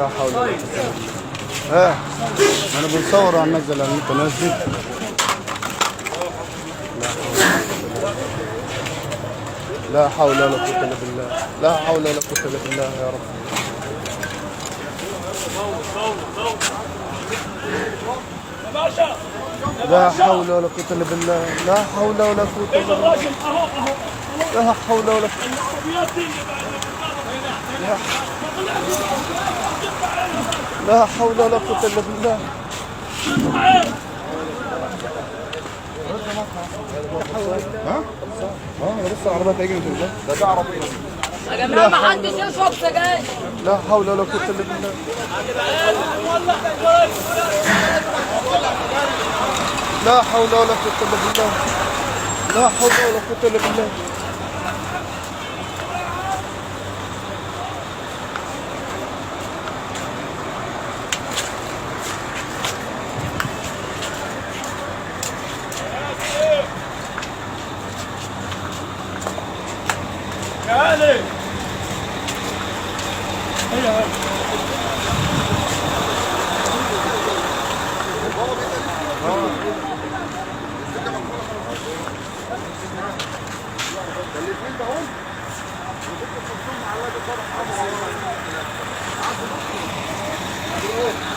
لا حول ولا قوة إلا بالله. ها انا بنصور وهننزل على النت نازل. لا حول ولا قوة إلا بالله، لا حول ولا قوة إلا بالله يا رب. لا حول ولا قوة إلا بالله، لا حول ولا قوة إلا بالله، لا حول ولا لا حول ولا قوة إلا بالله. ها؟ اه لسه العربية تيجي من ده عربية يا جماعة، ما حدش يشرب سجاير. لا حول ولا قوة إلا بالله. لا حول ولا قوة إلا بالله. لا حول ولا قوة إلا بالله. الاثنين.